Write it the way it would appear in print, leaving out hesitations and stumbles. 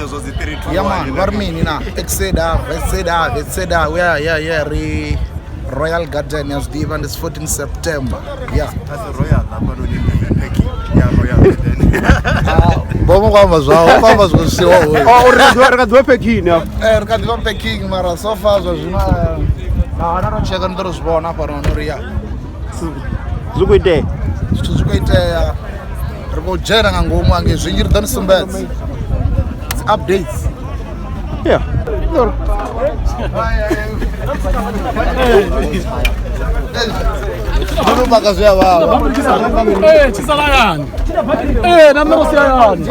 Zwo dzi 3 2 Ya man, vha ri mini na Exeda, Vetseda, Vetseda. Yeah, yeah, yeah, ri Royal Garden ya zwi ḓivha ndi 14 September. Yeah. Asi Royal hafhanoni packing ya Royal Garden. Ah, bomo khou amba zwao, khou amba zwiṅwe zwi siho hoyu. Oh, uri ri kha ḓivha packing afha. Eh, ri kha ḓivha packing mara so far zwa zwino na na no tsheka ni ḓo ri zwi vhona hafhanoni uri ya Zwi khou itea. Zwithu zwi khou itea. Ri khou dzhena nga ngomu hangei, zwinzhi ri ḓo ni sumbedza dzi updates. Yeah. Ndo maka zwi a vhavha. Eh, tshisalayani. Eh, na nṋe ro sia yani.